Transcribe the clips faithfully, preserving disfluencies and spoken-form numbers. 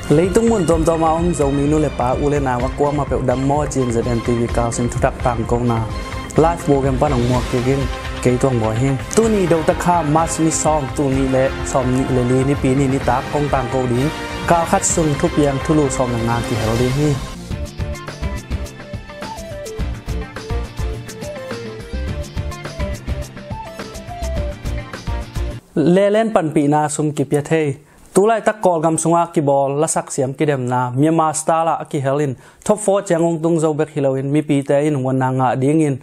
Leitung mun tuamtuam a om Zomi nu le pa, u le nau a kuamah peuh dam maw ci-in Z N T V Kawlsin thuthak tangkona live program pan hong muak kik in. Kei Tuang Bawi hi. Tuni Dotakha March ni sawm, tul nih le sawm nih le li, Nipi ni nitak hong tangko ding Kawlkhat sung thupiang thulu sawm le nga kihel ding hi. Lelen panpihna sum kipia thei. Tulaitak Kawlgam sungah kibawl lasak siam kidemna Myanmar Star ah a kihel in top four ciang hong tung zo bek hi loin mipite in huanna ngah dingin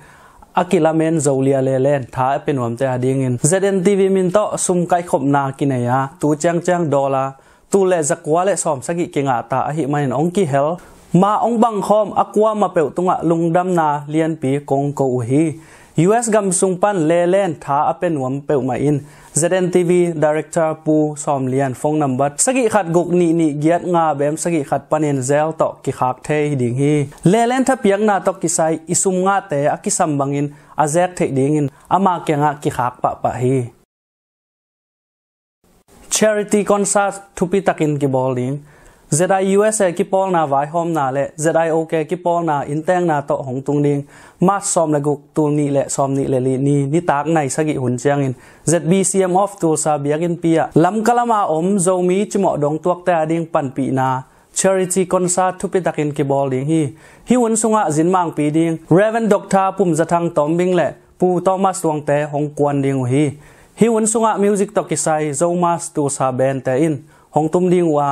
a kilamen Zolia Lelen tha a pia nuamte a dingin Z N T V min tawh sum kaikhopna kinei a, tu ciangciang dollar tul le zakua le sawm sagih kingah ta ahih manin hong kihel ma hong bangkhawm a kuamah peuh tungah lungdamna lianpi kong ko uh hi. U S gam sung pan Lelen tha a pia nuam peuhmah in Z N T V Director Pu Sawm Lian phone number sagih khat guk nih nih giat nga bem sagih khat panin Zelle tawh kikhak thei ding hi. Lelen thapiakna tawh kisai i sum ngahte a kisam bangin a zek theih dingin ama kiangah kikhak pahpah hi. Charity concert thupi takin kibawl ding. Z I U S A kipawlna vaihawmna le Z I O K kipawlna inntekna tawh hong tung ding March sawm le guk, tul nih le sawm nih le li ni nitak nai sagih hun ciangin Z B C M of Tulsa biakinnpi ah Lamka lama om Zomi cimawh dong tuakte a ding panpihna charity concert thupi takin kibawl ding hi. Hih hun sungah zinmangpi ding Reverend Doctor Pum Za Thang Tawm Bing le Pu Thomas Tuangte hong kuan ding uh hi. Hih hun sungah music tawh kisai Zomas Tulsa band te in hong tum ding uh a,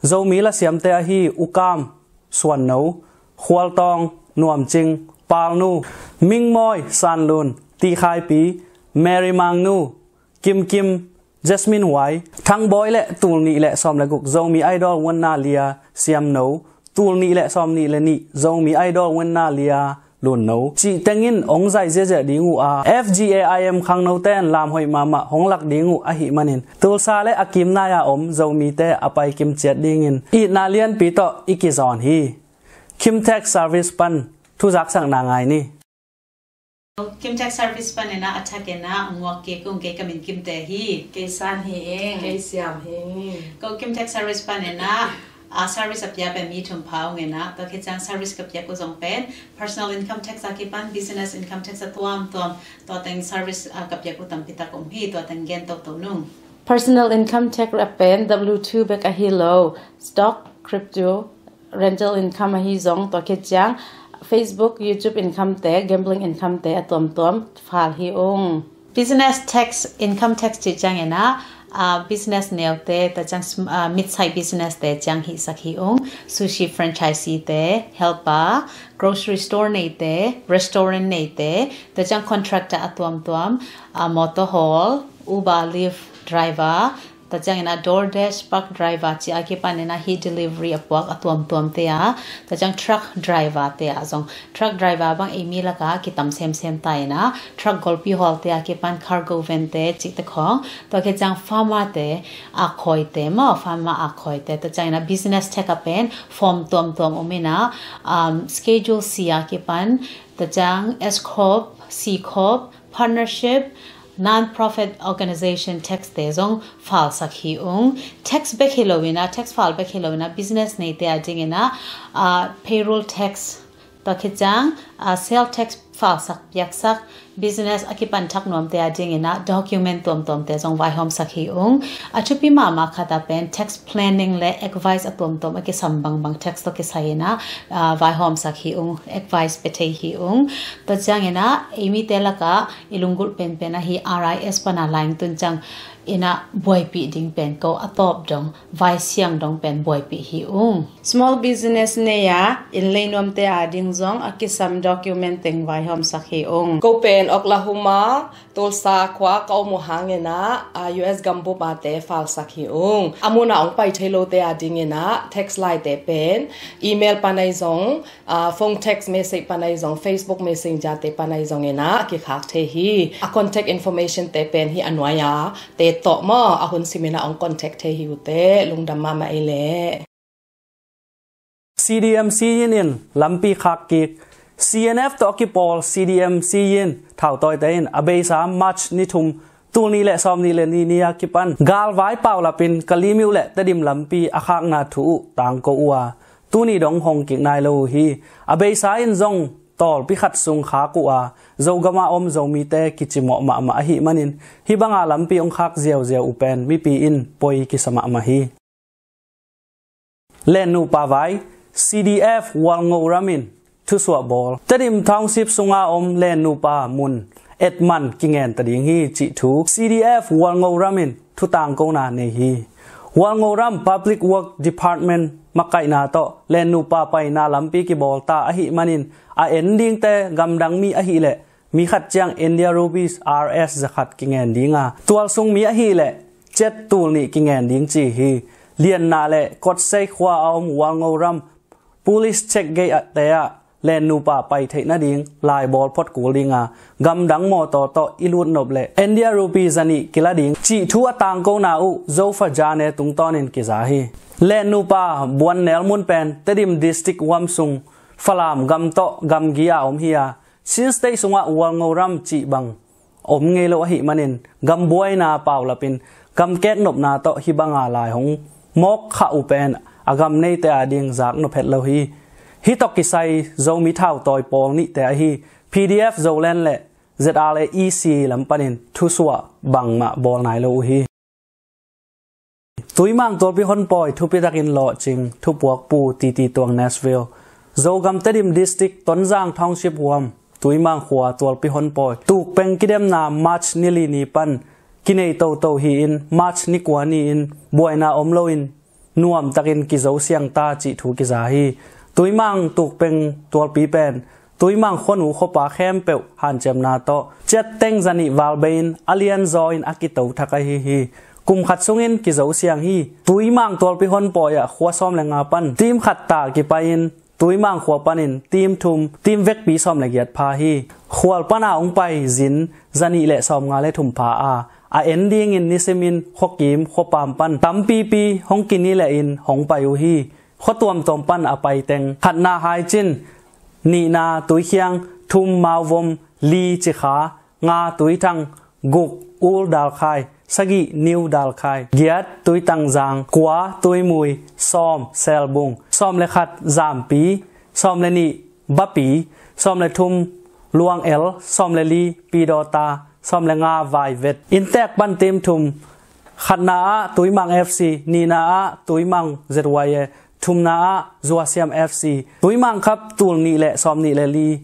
Zomi lasiamte ahi U Kam Suan No, Khual Tawng Nuam Cing, Pal Nu, Ming Mawi San Lun, Ti Khai Pi, Mary Mang Nu, Kim Kim, Jasmine Huai, Thang Bawi le tul nih le sawm le guk Zomi Idol Wanna Lia Siam No, tul nih le sawm nih le nih Zomi Idol Wanna Lia Lun No cih teng in hong zai ziahziah ding uh a, F G A I M khangnote in lam hoih mahmah hong lak ding uh ahih manin Tulsa le a kimnai a om Zomite a paikim ciat dingin itna lianpi tawh i kizawn hi. Kimtech Service pan thuzaksakna ngai ni. Kimtech Service panin a thak in a nguak kik ung. Kei ka min Kimte hi. Kei San hi ing. Kei Siam hi ing. Ko Kimtech Service panin a, a service a pia pen mi thum pha ung in a, tua khit ciang service ka piak uh zong pen personal income tax a kipan business income tax a tuamtuam, tua teng service a ka piak uh tampi tak om hi, tua teng gen toto nung. Personal income tax a pen W two bek ahi lo, stock, crypto, rental income ahi zong, tua khit ciang Facebook, YouTube income te, gambling income te a tuamtuam fal hi ung. Business tax, income tax cih ciangin a, a, business neute, tua ciang sm-, a, mid-size business te ciang hihsak hi ung. Sushi franchisee te, helper, grocery store neite, restaurant neite, tua ciang contractor a tuamtuam, a, motor haul, Uber, Lyft driver, tua ciangin a DoorDash, Pug driver cih a kipanin a hih delivery a puak a tuamtuam te a, tua ciang truck driver te a zong, truck driver bang ei mi laka kitam semsem ta in a, truck golpi hawl te a kipan cargo van te cih te khawng, tua khit ciang farmer te, akhoi te maw, farmer akhoi te, tua ciangin a business tax a pen form tuamtuam om in a, um, Schedule C a kipan, tua ciang S corp, C corp, partnership, non-profit organization tax te zong falsak hi ung. Tax bek hi lo in a, tax fal bek hi lo in a, business neite a dingin a, a, payroll tax, tua khit ciang, a, sale tax falsak piaksak, business a kipan thak nuamte a dingin a, document tuamtuam te zong vaihawmsak hi ung. A thupi mahmah khat a pen tax planning le advice a tuamtuam a kisam bangbang tax tawh kisai in a, a, vaihawmsak hi ung, advice pe thei hi ung. Tua ciangin a, ei mite laka i lunggulh penpen ahi R I S pana laing tun ciang in a buaipih ding pen ko a tawp dong, vaisiang dong pen buaipih hi ung. Small business nei a inn lei nuamte a ding zong a kisam document teng vaihawmsak hi ung. Ko pen Oklahoma, Tulsa khua ka om uh hangin a, a, U S gambup a te falsak hi ung. A mun a hong pai thei lote a dingin a, tax laite pen email panai zong, a, phone text message panai zong, Facebook Messenger te panai zong in a kikhak thei hi. A contact information te pen hih a nuai a te tawh maw, a hun simin a hong contact thei hi uh teh, lungdam mahmah ei leh. C D M Siyin in lampi khak kik. C N F tawh a kipawl C D M Siyin thautawite in a beisa March ni thum, Tul nih le sawm nih le nih ni a kipan galvai paulapin Kalaymyo le Tedim lampi a khakna thu uh tangko uh a, tuni dong hong kik nai lo uh hi. A beisa in zong tawlpi khat sung khak uh a, Zogam a om Zomite kicimawh mahmah ahih manin hih banga lampi hong khak ziauziau uh pen mipi in poi kisa mahmah hi. Lennupa vai, C D F Walngoram in thusuah bawl. Tedim Township sunga om Lennupa mun etman kingen ta ding hi cih thu C D F Walngoram in thutangkona nei hi. Walngoram Public Work Department makaihna tawh Lennupa paina lampi kibawl ta ahih manin a en dingte gamdang mi ahih leh mi khat ciang India rupees R S zakhat kingen ding a, tualsung mi ahih leh kyat tul nih kingen ding ci hi. Lianna le Kotsei khua a om Walngoram Police check gate te ah Lennupa pai theih nading laibawl phot kul ding a, gamdang mawtaw tawh i lut nop leh India rupee zanih kila ding cih thu a tangkona uh Zofa Jane tungtawnin kiza hi. Lennupa buannel mun pen Tedim District uamsung Falam gam tawh gamgi a om hi a, Chin State sungah Walngoram cih bang om ngei lo ahih manin gambuaina paulapin gamkek nopna tawh hih banga lai hong mawk khah uh pen a gam neite ading zak nop het lo hi. Hih tawh kisai Zomi thautawi pawl nihte ahi P D F Zoland le Z R A E C lam panin thusuah bangmah bawl nai lo uh hi. Tuimang tualpi honpawi thupitakin lawhcing, thupuakpu T T Tuang Nashville. Zogam Tedim District Tonzang Township huam Tuimang khua tualpi honpawi tukpeng kidemna March ni li ni pan kinei toto hi-in March ni kua ni-in buaina om loin nuamtakin kizo siang ta cih thu kiza hi. Tuimang tukpeng tualpi pen Tuimang khuanu khuapa khempeuh hanciamna tawh kyat teng zanih val bei-in a lianzaw in a kito thak ahi hi. Kum khat sungin kizo siang hi. Tuimang tualpi honpawi ah khua sawm le nga pan team khat ta kipai-in Tuimang khua panin team thum, team vekpi sawm le giat pha hi. Khual pana hong pai zin zanih le sawm nga le thum pha a, a en dingin nisimin khuakim khuapam pan tampipi hong kini lehin hong pai uh hi. Khua tuamtuam pan a pai teng: khatna Haicin, nihna Tuikhiang, thum Mauvom, li Cikha, nga Tuithang, guk Ul Dalkhai, sagih New Dalkhai, giat Tuitangzang, kua Tuimui, sawm Selbung, sawm le khat Zampi, sawm le nih Bapi, sawm le thum Luang El, sawm le li Pidawta, sawm le nga Vaivet. Inntek pan team thum: khatna ah Tuimang F C, nihna ah Tuimang Z Y A, thumna ah Zuasiam F C. Tuimang Cup tul nih le sawm nih le li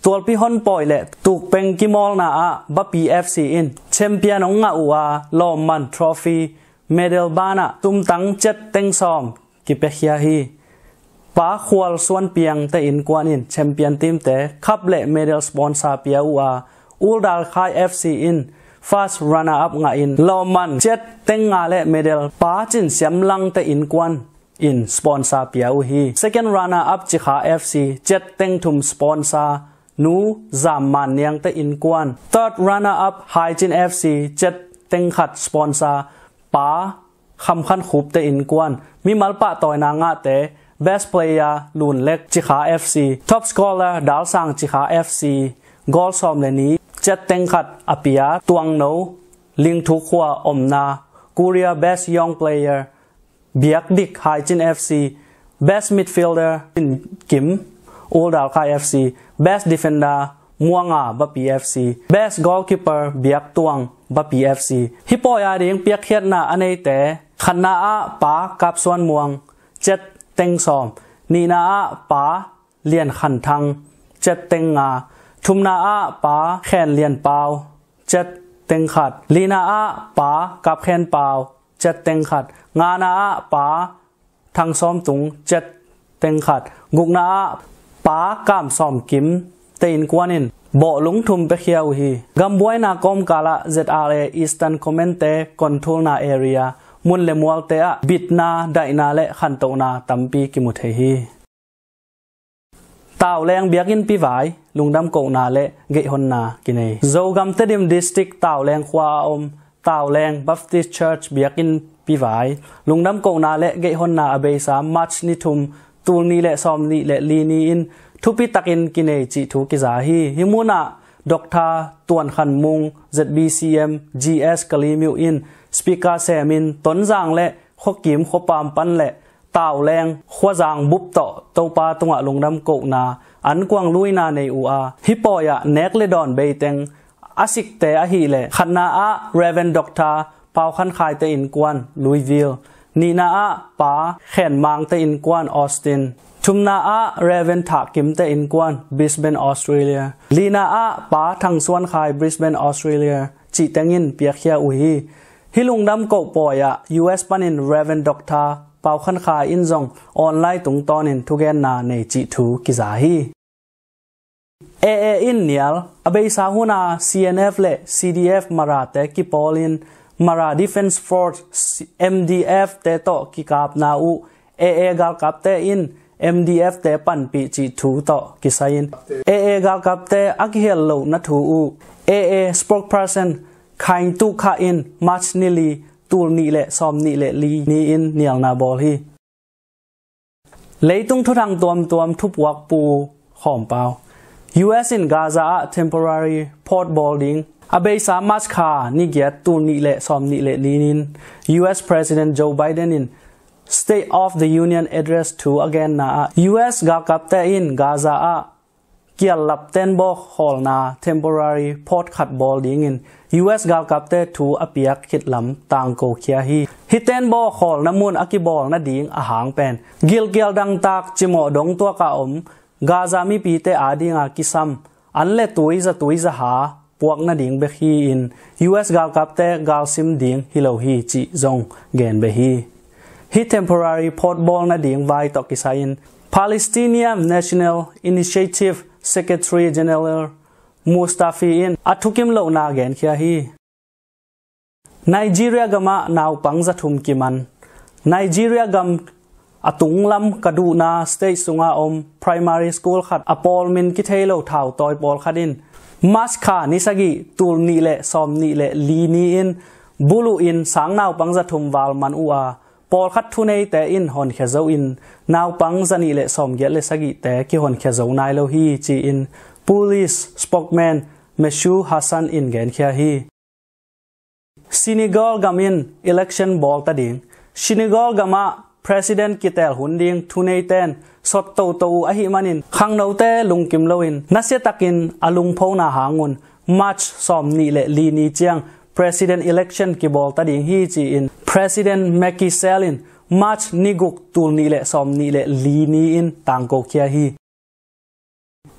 tualpi honpawi le tukpeng kimawlna ah Bapi F C in champion hong ngah uh a, lawmman trophy medal banah tumtang kyat teng sawm kipiakhia hi. Pa Khual Suan Piang te innkuan in champion team te cup le medal sponsor pia uh a, Ul Dalkhai F C in first runner up ngahin lawmman kyat teng nga le medal Pa Cin Siam Lang te innkuan in sponsor pia uh hi. Second runner up Cikha F C kyat teng thum sponsor Nu Zam Man Niang te innkuan. Third runner up Haicin F C kyat teng khat sponsor Pa Kham Khan Khup te innkuan. Mimal pahtawina ngahte: best player Lun Lek, Cikha F C, top scorer Dalsang, Cikha F C, goal sawm le ni, kyat teng khat a pia Tuangno Lingthuk khua omna, Korea best young player Biak Dik, Haicin F C, best midfielder Cin Kim, Ul Dalkhai F C, best defender Muanga, Bapi F C, best goalkeeper Biak Tuang, Bapi F C. Hih pawi ading piakkhiatna a neite: khatna ah Pa Kap Suan Muang, kyat teng sawm, nihna ah Pa Lian Khan Thang, kyat teng nga, thumna ah Pa Khen Lian Pau, kyat teng khat, lina ah Pa Kap Khen Pau, kyat teng khat, ngana ah Pa Thang Sawm Tung, kyat teng khat, gukna ah Pa Kam Sawm Kim te innkuan in bawhlung thum piakhia uh hi. Gambuaina kawmkal ah Z R A Eastern Command te konthulna area, mun le mualte ah bitna, daihna le khantohna tampi kimu thei hi. Tauleng biakinn pivai, lungdam kohna le geihhonna kinei. Zogam Tedim District Tauleng khua a om Tauleng Baptist Church biakinn pivai, lungdam kohna le geihhonna a beisa March ni thum, tul nih le sawm nih le li ni-in thupitakin kinei cih thu kiza hi. Hih munah Doctor Tuan Khan Mung, Z B C M G S Kalimyo in speaker semin Tonzang le khuakim khuapam pan le Tauleng khuazang bup tawh Topa tungah lungdam kohna ankuang luina nei uh a, hih pawi ah nek le dawn beiteng a sikte ahih leh khatna ah Reverend Doctor Pau Khan Khai te innkuan Louisville, nihna ah Pa Khen Mang te innkuan Austin, thumna ah Reverend Thah Kim te innkuan Brisbane, Australia, lina ah Pa Thang Suan Khai, Brisbane, Australia, cih tengin piakkhia uh hi. Hih lungdam koh pawi ah U S panin Reverend Doctor Pau Khan Khai in zong online tungtawnin thugenna nei cih thu kiza hi. A A in nial a beisa huna C N F le C D F Mara te kipawlin Mara Defense Force, M D F te tawh kikapna uh A A galkapte in M D F te panpih cih thu tawh kisai-in A A galkapte a kihel lohna thu uh A A spokesperson Khaing Tu Kha in March ni li, tul nih le sawm nih le li ni-in nialna bawl hi. Leitung thuthang tuamtuam thupuak Pu Khawm Pau. U S in Gaza ah temporary port bawl ding a beisa March kha ni giat, tul nih le sawm nih le li ni-in U S President Joe Biden in State of the Union Address thu a genna ah U S galkapte in Gaza ah kiallap tenbaw khawlna temporary port khat bawl dingin U S galkapte thu a piak khit lam tangko khia hi. Hih tenbaw khawlna mun a kibawl nading a hang pen gilkial dangtak cimawh dong tuak a om Gaza mipite adinga kisam an le tui zatui zaha puak nading bek hi-in U S galkapte galsim ding hi lo hi cih zong gen beh hi. Hih temporary port bawl nading vai tawh kisai-in Palestinian National Initiative Secretary General Mustafi in a thukim lohna genkhia hi. Nigeria gamah naupang zathum kiman. Nigeria gam a tunglam Kaduna State sunga om primary school khat a pawl min kithei lo thautawi pawlkhat in March kha ni sagih, tul nih le sawm nih le li ni-in buluh in sang naupang zathum val man uh a, pawlkhat thuneite in honkhia zo in naupang zanih le sawmgiat le sagihte kihonkhia zo nai lo hi ci-in police spokesman Meshu Hassan in genkhia hi. Senegal gam in election bawl ta ding. Senegal gamah president kitel hun ding thuneite'n sot toto uh ahih manin khangnote lungkim loin nasia takin a lungphona hangun March sawm nih le li ni ciang president election kibawl ta ding hi ci-in President Macky Sall in March ni guk, tul nih le sawm nih le li ni-in tangko khia hi.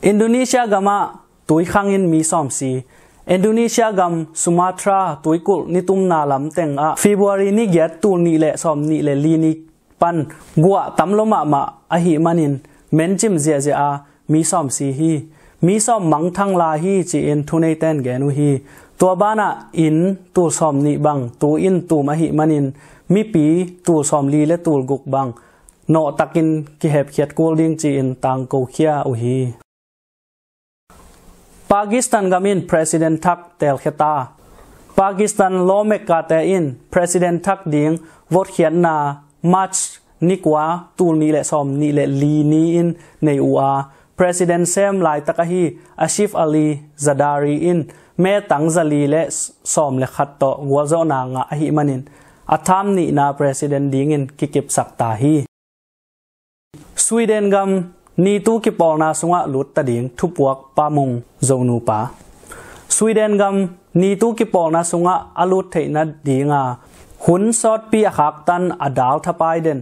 Indonesia gamah tui khangin mi sawm si. Indonesia gam Sumatra tuikulh nitumna lam tengah February ni giat, tul nih le sawm nih le li ni pan guah tam lo mahmah ahih manin mencim ziahziah a mi sawm si hi. Mi sawm mangthang lai hi ci-in thuneite'n gen uh hi. Tua banah inn tul sawm nih bang tu in tum ahih manin mipi tul sawm li le tul guk bang nawhtakin kihepkhiat kul ding ci-in tangko khia uh hi. Pakistan gam in president thak telkhia ta. Pakistan lawmekate in president thak ding votkhiatna March ni kua, tul nih le sawm nih le li ni-in nei uh a, president sem laitak ahi Asif Ali Zardari in metang zali le sawm le khat tawh gualzawhna ngah ahih manin a tham nihna president dingin kikipsak ta hi. Sweden gam nitu kipawlna sungah lut ta ding thupuak Pa Mung, Zonu pa. Sweden gam nitu kipawlna sungah a lut theihna dinga hun sawtpi a khaktan a dal thapai den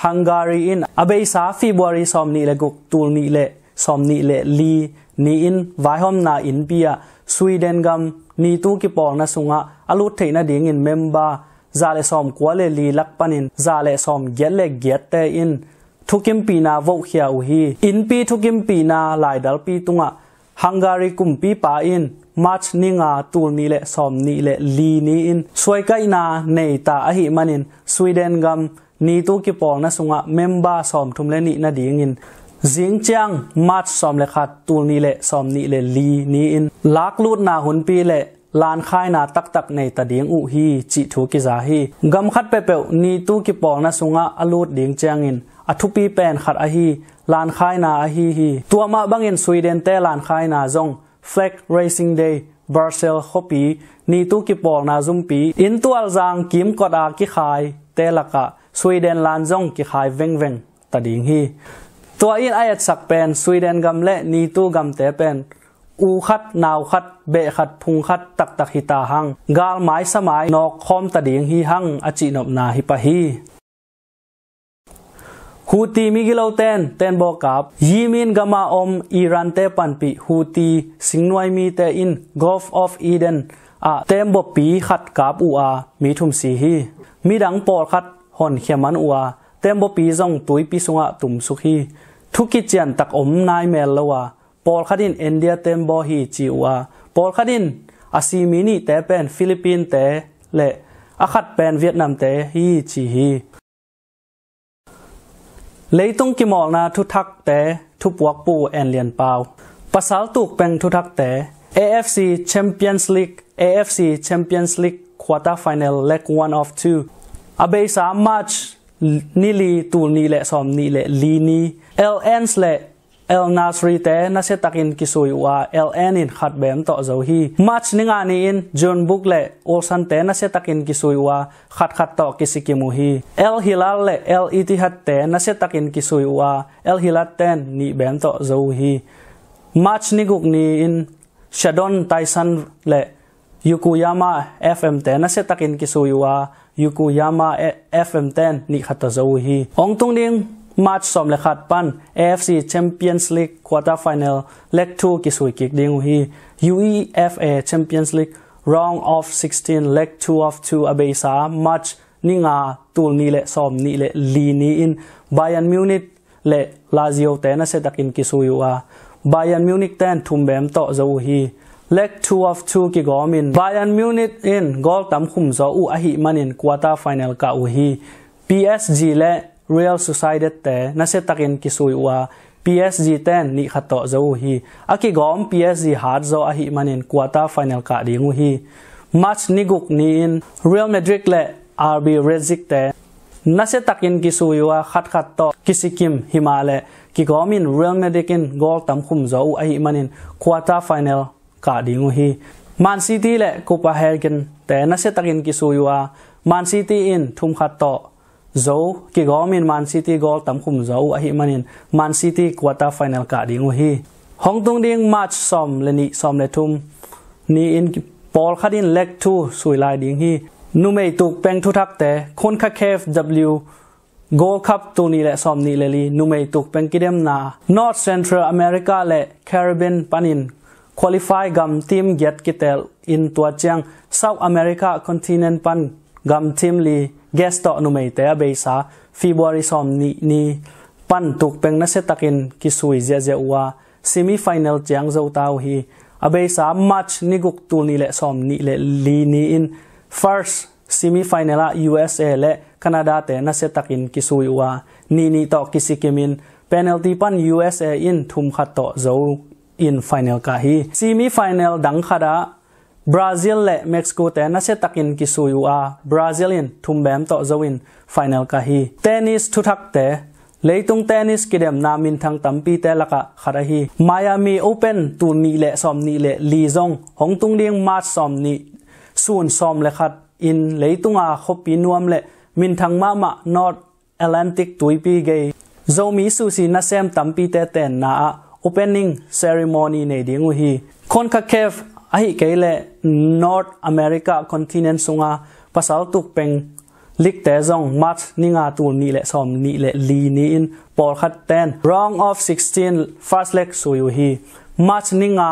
Hungary in a beisa February sawm nih le guk, tul nih le sawm nih le li ni-in vaihawmna innpi ah Sweden gam nitu kipawlna sungah a lut theihna dingin member za le sawm kua le li lak panin za le sawm giat le giatte in thukimpihna vohkhia uh hi. Innpi thukimpihna laidalpi tungah Hungary kumpipa in March ni nga, tul nih le sawm nih le li ni-in suaikaihna nei ta ahih manin Sweden gam nitu kipawlna sungah member sawmthum le nih nadingin zingciang March sawm le khat, tul nih le sawm nih le li ni-in laklutna hunpi le lankhaina taktak nei ta ding uh hi cih thu kiza hi. Gam khat peuhpeuh nitu kipawlna sungah a lut ding ciangin a thupi pen khat ahi lankhaina ahi hi. Tua mah bangin Sweden te lankhaina zong Flag Raising Day, Brussels khuapi, nitu kipawlna zumpi, inntualzang kimkot a kikhai te lakah Sweden lan zong kikhai vengveng ta ding hi. Tua in a etsak pen Sweden gam le nitu gamte pen u khat, nau khat, beh khat, phung khat taktak hi ta hang, gal mai sa mai nawk khawm ta ding hi hang a cihnopna hi pah hi. Houthi migiloten tenbaw kap. Yemen gama om Iran te panpih Houthi singnuai mite in Gulf of Eden ah tembaw pi khat kap uh a mi thum si hi. Midang pawlkhat honkhia man uh a, tembaw pi zong tuipi sungah tumsuk hi. Thu kician tak om nai mel lo a, pawlkhat in India tembaw hi ci uh a, pawlkhat in a si mi nihte pen Philippine te le a khat pen Vietnam te hi ci hi. Leitung kimawlna thuthakte thupuak Pu En Lian Pau. Pasal tukpeng thuthakte, A F C Champions League, A F C Champions League quarter final leg one of two. A beisa March ni li, tul nih le sawm nih le li ni, Al Ain le Al Nassr te nasiatakin kisui uh a, Al Ain in khat bem tawh zo hi. March ni nga ni-in Jeonbuk le Ulsan te nasiatakin kisui uh a, khat khat tawh kisikim uh hi. Al Hilal le Al Ittihad te nasiatakin kisui uh a, Al Hilal ten nih bem tawh zo uh hi. March ni guk ni-in Shandong Taishan le Yokoyama F M te nasiatakin kisui uh a, Yokoyama F M ten nih khat tawh zo uh hi. Hong tung ding March sawm le khat pan A F C Champions League quarter final leg two kisui kik ding uh hi. UEFA Champions League round of sixteen leg two of two a beisa March ni nga, tul nih le sawm nih le li ni-in Bayern Munich le Lazio te nasiatakin kisui uh a, Bayern Munich ten thum bem tawh zo uh hi. Leg two of two kigawmin Bayern Munich in goal tam khum zaw uh ahih manin quarter final kah uh hi. P S G le Real Sociedad te nasiatakin kisui uh a, P S G ten nih khat tawh zo uh hi. A kigawm P S G hat zaw ahih manin quarter final kah ding uh hi. March ni guk ni-in Real Madrid le R B Leipzig te nasiatakin kisui uh a, khat khat tawh kisikim hi mah le kigawmin Real Madrid in goal tam khum zaw uh ahih manin quarter final kah ding uh hi. Man City le Copenhagen te nasiatakin kisui uh a, Man City in thum khat tawh zo, kigawmin Man City goal tam khum zaw uh ahih manin Man City quarter final kah ding uh hi. Hong tung ding March sawm le nih, sawm le thum ni-in pawlkhat in leg two sui lai ding hi. Numei tukpeng thuthakte, CONCACAF W Gold Cup tul nih le sawm nih le li numei tukpeng kidemna, North Central America le Caribbean panin qualify gam team giat kitel in tua ciang South America continent pan gam team li guest tawh numeite a beisa February sawm nih ni pan tukpeng nasiatakin kisui ziahziah uh a, semi final ciang zo ta uh hi. A beisa March ni guk, tul nih le sawm nih le li ni-in first semi final ah U S A le Canada te nasiatakin kisui uh a, nih nih tawh kisikimin penalty pan U S A in thum khat tawh zo in final kah hi. Semi final dang khat ah Brazil le Mexico te nasiatakin kisui uh a, Brazil in thum bem tawh zo in final kah hi. Tennis thuthakte, leitung tennis kidemna minthang tampite lakah khat ahi Miami Open tul nih le sawm nih le li zong hong tung ding March sawm nih, sun sawm le khat in leitunga khuapi nuam le minthang mahmah North Atlantic tuipi gei Zomi susi nasem tampite tenna ah opening ceremony nei ding uh hi. CONCACAF ahih kei le North America continent sunga pasal tukpeng league te zong March ni nga, tul nih le sawm nih le li ni-in pawlkhat ten round of sixteen first leg sui uh hi. March ni nga,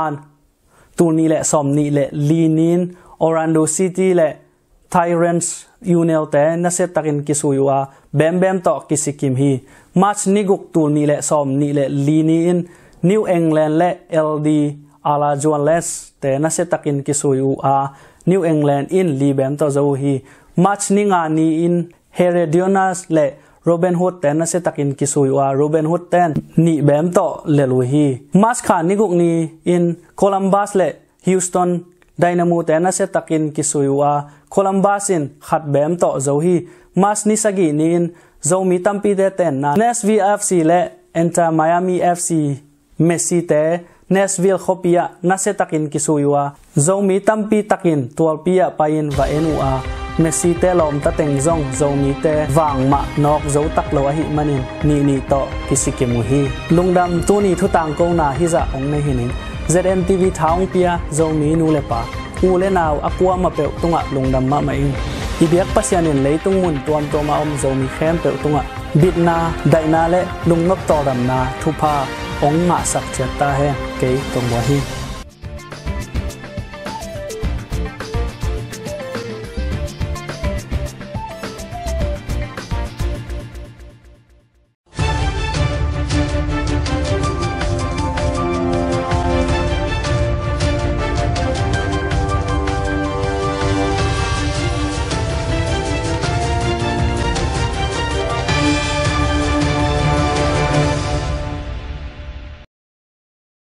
tul nih le sawm nih le li ni-in Orlando City le Tigres United te nasiatakin kisui uh a, bembem tawh kisikim hi. March ni guk, tul nih le sawm nih le li ni-in New England le L D Alajuelense te nasiatakin kisui uh a, New England in li bem tawh zo uh hi. March ni nga ni-in Herediano le Robin Hood te nasiatakin kisui uh a, Robin Hood ten nih bem tawh lel uh hi. March kha ni guk ni-in Columbus le Houston Dynamo te nasiatakin kisui uh a, Columbus in khat bem tawh zo hi. March ni sagih ni-in Zomi tampite tenna Nashville F C le Inter Miami F C Messi te Nashville khuapi ah nasiatakin kisui uh a, Zomi tampi takin tualpi ah pai-in va en uh a, Messi-te lawmta teng zong Zomite vang mah nawk zo tak lo ahih manin nihnih tawh kisikim uh hi. Lungdam, tuni thu tangkona hizah hong nei hi ning. Z N T V tha hong pia Zomi nu le pa, u le nau a kuamah peuh tungah lungdam mahmah ing. I biak Pasian in leitung mun tuamtuam a om Zomi khempeuh tungah bitna, daihna le lungnop tawldamna thupha hong ngahsak ciat ta hen. Kei Tong Muai hi.